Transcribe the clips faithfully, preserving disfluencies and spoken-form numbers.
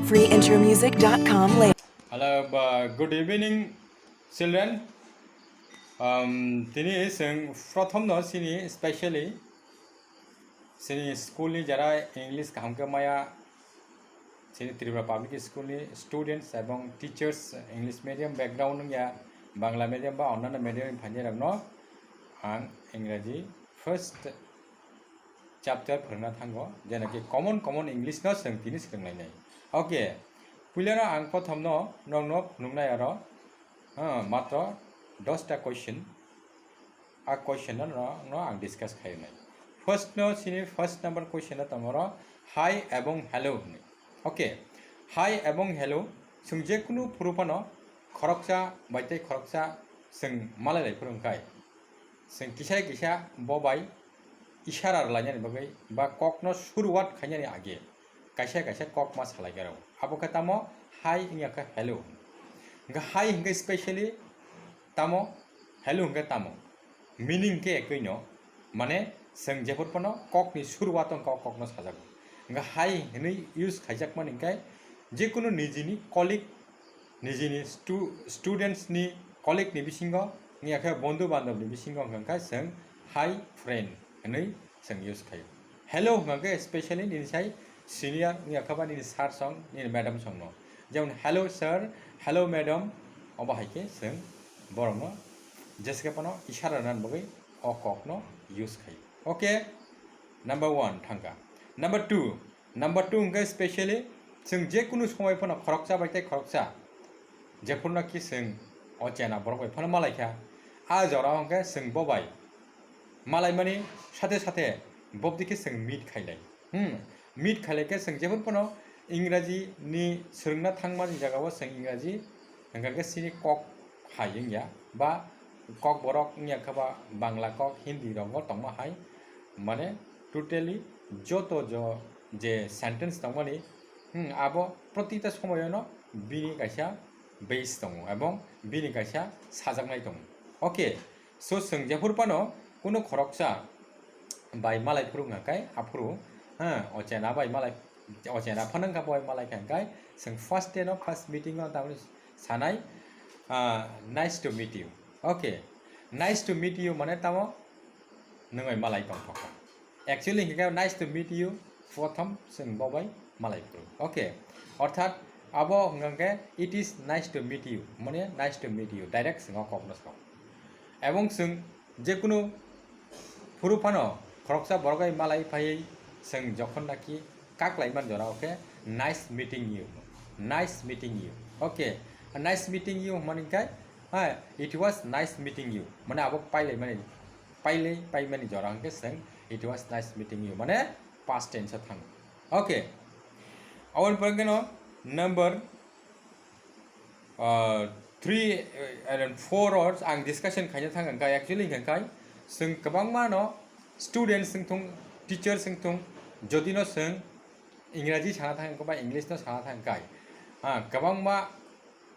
Free intro music dot com link. Hello, uh, good evening, children. Um, tini chwng prothom no chini specially chini school ni jara English kaham khe maya, chini Tripura Public School ni students ebong teachers, English medium background wngya, Bangla medium ba onnano medium ni phainai rok no ang Engraji first chapter phwrwngna thango, jena ki common common English no chwng tini swrwnglainai. Okay, puilano ang prothom no nokno phunuknai aro, ah, matro dosta question. A question no, no, no ang discuss khainai. First no chini first number question no tongmoro hi ebong hello hwnwi. Okay, hi ebong hello chwng je kunu phuru phano khoroksa bai tei khoroksa chwng malai lai phuru wngkhai. Chwng kisa kisa bo bai ishara rwlainani bagwi ba kokno suruwat khainani age kaisa kaisa kok ma salaikha rw. Abo khe tamo hi wngya khe hello. Hwnkhe hi hwnkhe specially tamo, hello hwnkhe tamo. Meaning khe ekwi no, mane chwng jephuru phano kokni suruwat wngkha o kokno sajago. Hwnkhe hi hwnwi use khaijakmani hwnkhe jekunu nijini colleague, nijini stu-, students ni colleague ni bisingo, wngya khe bondhu bandhab ni bisingo hwnkha khe chwng hi friend hwnwi chwng use khaio. Hello hwnkha khe specially nini sai senior wngya khe ba nini sir song, nini madam song no. Jemon hello sir, hello madam, obo hai khe chwng borok no jesa khe phano ishara rwna bagwi o kok no use khaio. Okay, number one thangkha. Number two, Number two hwnkhe specially chwng je kunu somoi phano khoroksa bai tei khoroksa jephuru naki chwng o chena borok bai phano malaikha, a jora o hwnkhe chwng bo bai malaimani sathe sathe bobdi khe chwng meet khailai. Hmm, meet khailai khe chwng jephuru phano Ingraji ni swrwngna thangmani jagao chwng Ingraji hwnkha khe chini kok hai wngya ba Kokborok wngya khe ba Bangla kok, Hindi rogo tongma hai, mane totally joto jo je sentence tongmani, hmm, abo protita somoyono bini kaisa base tongo ebong bini kaisa sajaknai tongo. Okay, so chwng jephuru phano kunu khoroksa bai malai phuru wngkha khe aphuru, ha, ochena bai malai, ochena phano wngkha bo bai malai kha hwnkhe chwng first day no first meeting o tamni sanai, ah, nice to meet you. Okay, nice to meet you mane tamo nwng bai malai tongthokha. Actually hwnkhe nice to meet you, prothom chwng bo bai malai phuru. Okay, orthat abo hwnkha khe it is nice to meet you, mane nice to meet you, direct chwng o kokno sao. Ebong chwng jekunu phuru phano khoroksa borok bai malai phaiwi chwng jokhon naki kaklaimani jora o khe nice meeting you, nice meeting you. Okay, nice meeting you hwnmani khe, ha, it was nice meeting you. Mane abo pailaimani, pailai paimani jora hwnkhe chwng it was nice meeting you. Mane past tense o thango. Okay. Aboni pore khe no number, uh, three, uh, and four o ang discussion khaina thang kha, actually hwnkha khe chwng kwbangma no students wng thung, teachers wng thung, jodi no chwng Ingraji sana thang kha ba English no sana thang kha, ah, kwbangma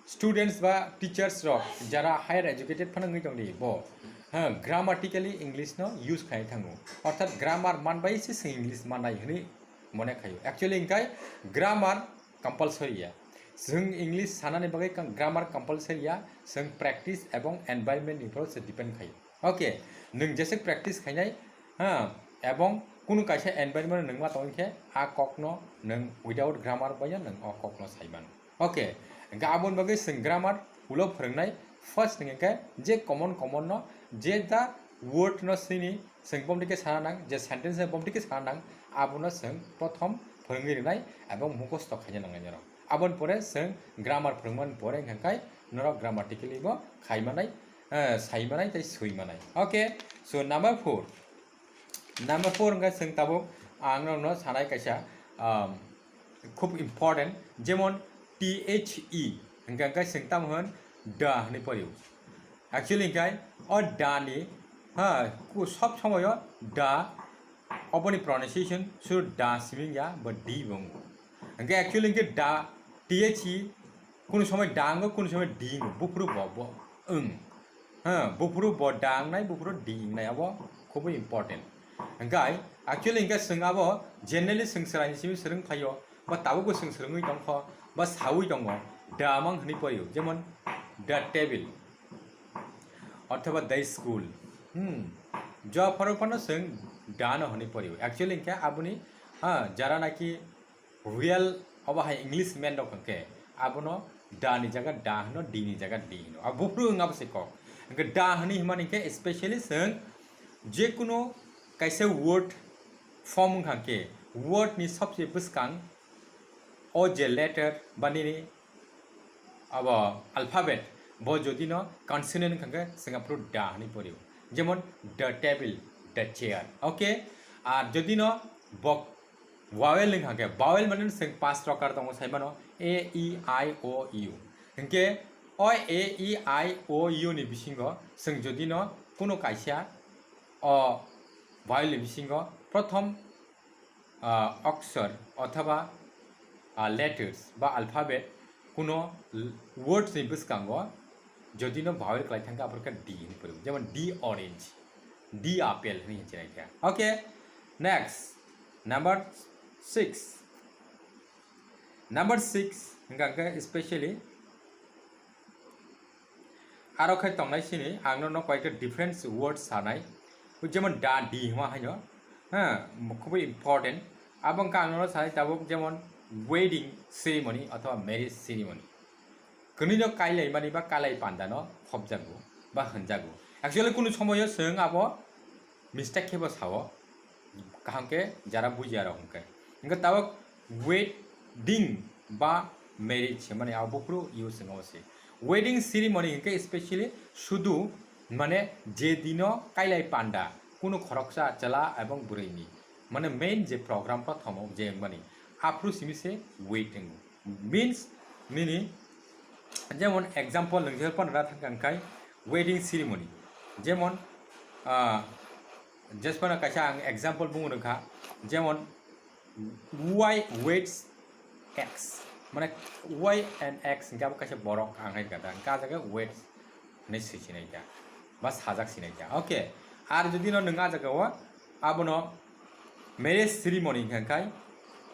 students ba teachers rok jara higher educated phano wngwi tongdi bo, ha, grammatically English no use khai thango, orthat grammar man bai se chwng English manai hwnwi mone khaio. Actually hwnkhe grammar compulsory ya, chwng English sanani bagwi kang-, grammar compulsory ya, chwng practice ebong environment ni upor se depend khaio. Okay, nwng jeswk practice khainai, ha, ebong kunu kaisa environment nwng ma tongwi khe a kokno nwng without grammar bai nwng o kokno sai mano. Okay, hwnkhe aboni bagwi chwng grammar ulo phwrwngnai. First hwnkhe je common common no, je da word no sini chwng bomdi khe sana nang, je sentence no bomdi khe sana nang, abono chwng prothom phwrwngwi rwnai ebong mukhosto khaina nangnai norok. Aboni pore chwng grammar phwrwngmani pore hwnkha khe norok grammatically bo khaimanai, eh, saimanai tei swimanai. Okay, so number four. Number four hwnkha chwng tabuk ang norokno sanai kaisa, um, khub important, jemon T H E hwnkha khe chwng tamo hwn da hwnwi porio. Actually hwnkha o da ni, ha, ku-, sob somoyo da oboni pronunciation suru da simi wngya, bo di bo wngo. Hwnkhe actually hwnkhe da, T H E, kunu somoi da wngo, kunu somoi di wngo, buphuru bo, bo, wng. Ha, buphuru bo da wngnai, buphuru di wngnai, abo khubui important. Hwnkhe actually hwnkhe chwng abo generally chwng chwraini simi swrwng phaio, ba tabukbo chwng swrwngwi tongkho, ba sawi tongo, da mang hwnwi porio, jemon the table, othoba the school. Hmm. Jua pharo phano chwng da no hwnwi porio. Actually, hwnkhe aboni, ha, jara naki real obo hai English man rok hwnkhe abono da ni jaga da hwno, di ni jaga di hwno. Abo buphuru wng abo se kok. Hwnkhe da hwnwi hwnmani hwnkhe specially chwng jekunu kaisa word form wngkha khe word ni sobse bwskang o je letter ba nini abo alphabet bo jodi no consonant wngkha khe chwng aphuru da hwnwi porio. Jemon the table, the chair. Okay? Ar jodi no bo vowel wngkha khe, vowel mane chwng pas prokar tongo sai mano, a, e, i, o, u. Hwnkhe o a, e, i, o, u ni bisingo chwng jodi no kuno kaisa o vowel ni bisingo prothom ah, oksor othoba, ah, letters ba alphabet kuno l-, words ni bwskango jodi no vowel kwlai thangkhe aphuru khe D hwnwi pori, jemon D orange, D apple hwnwi hinwi sinai kha. Okay, next, number six. Number six hwnkha khe specially aro khe tongnai sini ang nono koyekta different words sanai, jemon da di hwnma haino, ha, khubui important. Abo wngkha ang nono sanai tabuk jemon wedding ceremony othoba marriage ceremony. Kwnwi no kailaimani ba kalai panda no khopjago ba hwnjago. Actually kunu somoyo chwng abo mistake khe bo sao, kaham khe jara bujiya rok hwnkhe. Hwnkhe tabuk wedding ba marriage hwnmani abo buphuru use wngma se. Wedding ceremony hwnkhe specially sudu mane je dino kailai panda kunu khoroksa chwla ebong bwrwini mane main je program prothomo je wngmani aphuru simi se wedding. Means nini jemon example nwng je phano da thangkha hwnkhe wedding ceremony, jemon, ah, just phano kaisa ang example bung rwkha, jemon Y weds X, mane Y and X hwnkhe abo kaisa borok ang hai kha da, hwnkhe ah jaga weds hwnwi swi sinai kha ba sajak sinai kha. Okay, ar jodi no nwng ah jaga o abono marriage ceremony hwnkha khe,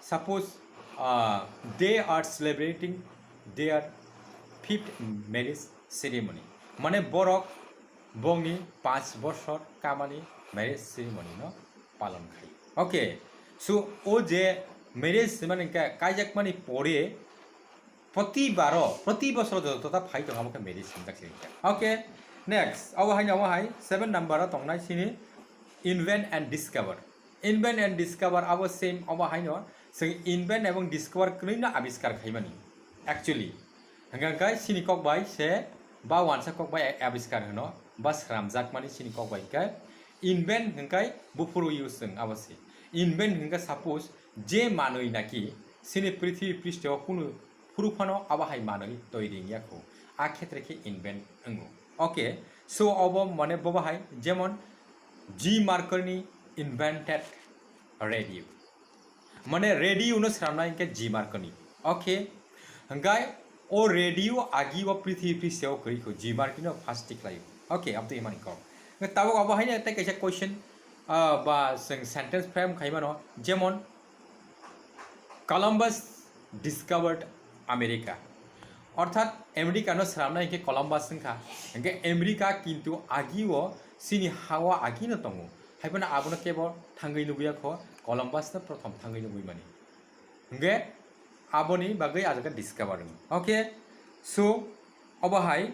suppose, uh, they are celebrating their fifth marriage ceremony, mane borok bongni panch bosor kamani marriage ceremony no palon khai. Okay, so o je marriage hwnmani hwnkhe kaijakmani pore protibaro, proti bosoro joto ta phai tongo, abo khe marriage hwnjak se. Okay, next, obo haino, obo hai seven number o tongnai sini invent and discover. Invent and discover abo same, obo haino chwng invent ebong discover kwnwi no abiskar khaimani. Actually, hwnkha khe sini kok bai se ba wansa kok bai abiskar hwno ba sramjakmani sini kok bai khe invent hwnkhe buphuru use chwng abo se. Invent hwnkhe suppose je manwi naki sini prithibi pisteo kunu phuru phano abo hai manwi toiri wngya kho, a khetre khe invent wngo. Okay, so obo mane bobo hai jemon G Marconi invented radio, mane radio no sramnai hwnkhe G Marconi. Okay, hwnkhe o radio agi o prithibi pisteo kwrwi kho, G Marconi no first tikhlai. Okay, abtwi imani kok. Tabuk obo haino tei kaisa question, ah, ba chwng sentence frame khaimano, jemon Columbus discovered America. Orthat America no sramnai hwnkhe Columbus wngkha. Hwnkhe America kintu agio sini hao agino tongo. Haiphano abono kebo thangwi nugwi yakho, Columbus no prothom thangwi nugwi mani. Hwnkhe aboni bagwi ah jaga discover wng. Okay, so obo hai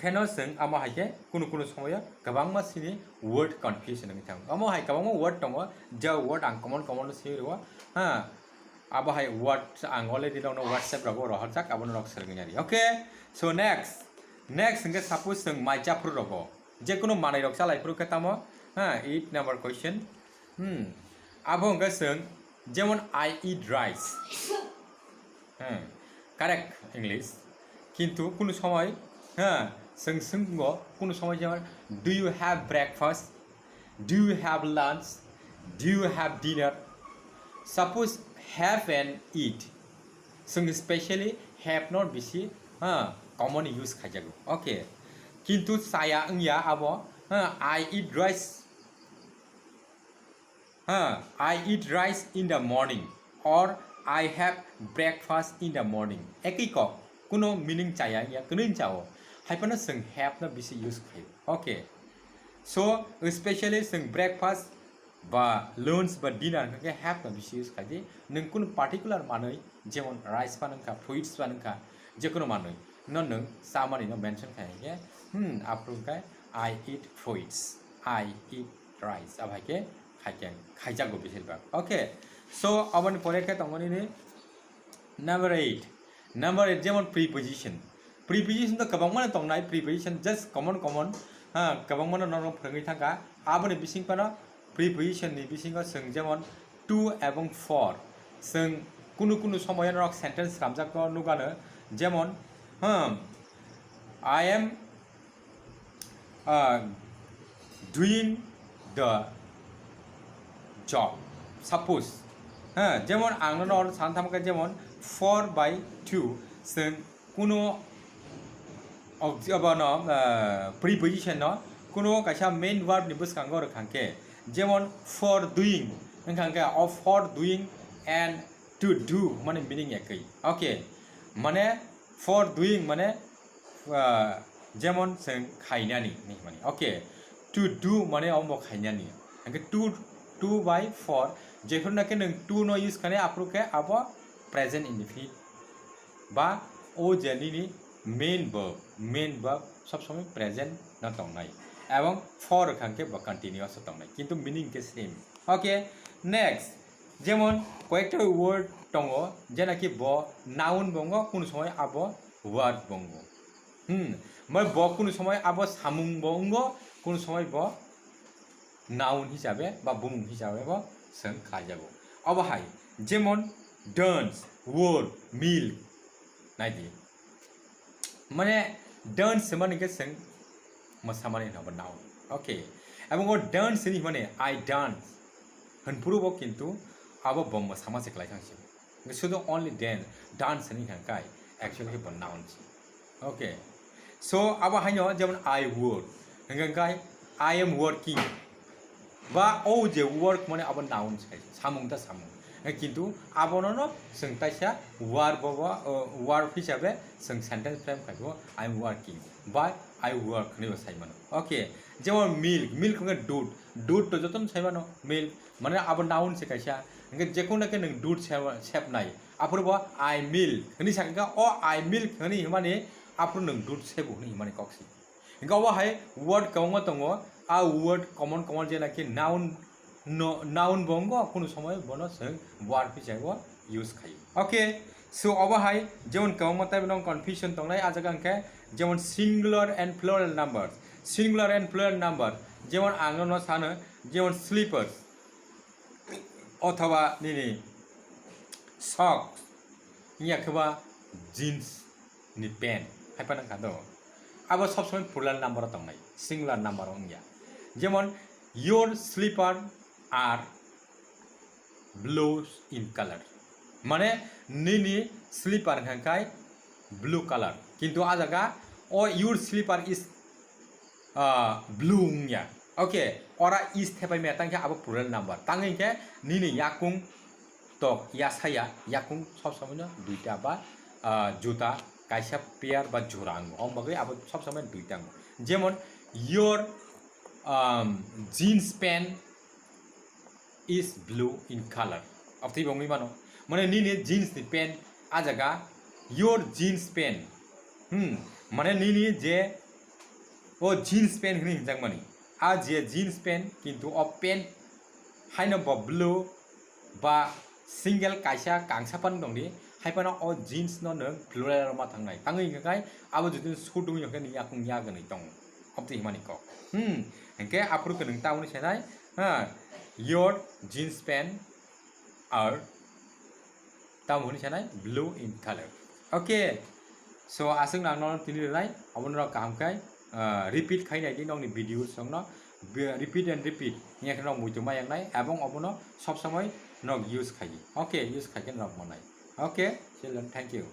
Kheno chwng amo hai khe kunu kunu somoyo kwbangma sini word confusion wngwi thango. Amo hai kwbangma word tongo, je word ang common common no swi rwo, ha. Abo hai word ang already nokno WhatsApp rogo rohorjak, abono nok swrwngwi nari. Okay, so next, next hwnkhe suppose chwng mai chaphru rogo, je kunu manwi rok chalai phuru khe tamo, ha, eight number question. Hmm. Abo hwnkhe chwng, jemon, I eat rice. Hmm. Correct English. Kintu kunu somoi, ha, chwng swngbo kunu somoi jemon, "Do you have breakfast? Do you have lunch? Do you have dinner?" Suppose have and eat. Chwng specially have no bisi, ha, common use khaijago. Okay. Kintu chaya wngya abo, ha, I eat rice. Ha, I eat rice in the morning or I have breakfast in the morning. Ekoi kok, kuno meaning chaya ya, kwnwi chao. Hai phano chwng have no bisi use khaio. Okay. So, especially chwng breakfast ba lunch ba dinner hwnkhe have no bisi use khaidi. Nwng kuno particular manwi, jemon rice phano wngkha, fruits phano wngkha, jekono manwi no nwng chamani no mention khai hwnkhe, hmm, aphuru hwnkhe I eat fruits, I eat rice, abo hai khe khaikhe khaijago bisi bak. Okay, so aboni pore khe tongo nini number eight. Number eight jemon preposition. Preposition to kwbangma no tongnai, preposition just common common, ha, kwbangma no norok phwrwngwi thangkha. Aboni bising phano preposition ni bisingo chwng jemon to ebong for. Chwng kunu kunu somoyo norok sentence slamjak no nukgano, jemon, hmm, I am, uh, doing the job. Suppose, ha, jemon ang no oro sana thangkha, jemon for by to, chwng kuno obj-, abono, ah, preposition no kuno kaisa main verb ni bwskango rwkha hwnkhe, jemon for doing wngkha hwnkhe o for doing and to do mane meaning ekoi. Okay, mane for doing mane, ah, jemon chwng khainani hinwi mani. Okay, to do mane omo khainani. Hwnkhe to, to by for, jephuru naki nwng to no use khainai aphuru khe abo present indefinite. Ba o je nini main verb, main verb sob somoi present no tongnai. Ebong for wngkha hwnkhe bo continuous o tongnai, kintu meaning khe same. Okay, next, jemon koyekta word tongo, je naki bo noun bo wngo, kunu somoi abo verb bo wngo. Hmm, omo bo kunu somoi abo samung bo wngo, kunu somoi bo noun hisabe ba bumung hisabe bo chwng khlaijago. Obo hai, jemon dance, work, milk. Naidi. Mane dance hwnmani khe chwng mwsamani hwnba noun. Okay. Ebong o dance hwnwi hwnmani I dance. Hwnphuru bo kintu abo bo mwsama se khlai thang se. Sudu only dance, dance hwnwi kha kai actually khe bo noun se. Okay. So abo haino jemon I work. Hwnkhe kai I am working. Ba o je work mane abo noun se, samung ta samung. Eh, kintu abono no chwng taisa verb bo, uh, verb hisabe chwng sentence frame khai bo, "I am working" ba "I work" hinwi bo sai mano. Okay, jemon milk, milk hwnkhe dud, dud to jotono sai mano milk, mane abo noun se kaisa. Hwnkhe jekono khe nwng dud se-, sepnai, aphuru bo "I milk" hinwi sakha khe, o "I milk" hinwi hwnmani aphuru nwng dud sebo hinwi hwnmani kok se. Hingke obo hai word kwbangma tongo, a word common common je naki noun, no, noun bo wngo, kunu somoi bono chwng verb hisabe bo use khai. Okay, so obo hai jemon kwbangma type no confusion tongnai, a jaga hingke jemon singular and plural numbers, singular and plural number, jemon ang no sano, jemon slippers, othoba nini socks, wngya khe ba jeans ni pant, hai phano wngkha do. Abo sob somoi plural number o tongnai, singular number o wngya. Jemon, "Your slipper are blue in color." Mane, nini slipper hwnkha khai blue color. Kintu a jaga o "your slipper is ah, blue wngya. Okay, ora is thepai maya, tangkhe abo plural number. Tangwi khe nini yakung tok, yasaya, yakung sob somoi no duita ba, ah, juta, kaisa pair ba jora wngo. Omo bagwi abo sob somoi duita wngo. Jemon, your, um, jeans pant is blue in color. Abotwi bo wngwi mano. Mane nini jeans ni pant, a jaga your jeans pant. Hmm, mane nini je o jeans pant hinwi hinjakmani. A je jeans pant, kintu o pant haino bo blue ba single kaisa kangsa phano tongdi, hai phano o jeans no nwng plural rok ma thangnai. Tangwi hwnka khai abo jotoni suit wngwi hwnka nini yakung ya gwnwi tongo. Abotwi hwnmani kok. Hmm, hwnkhe aphuru khe nwng tamoni sanai, ha, your jeans pant are tamo hwnwi sanai blue in color. Okay, so aswk nang no tini rwnai, obo norok kaham khai, ah, repeat khai nai di nokni video song no, be-, repeat and repeat, wngya khe norok muitu ma yaknai, ebong obono sob somoi norok use khai di. Okay, use khai khe norok mannai. Okay, children, thank you.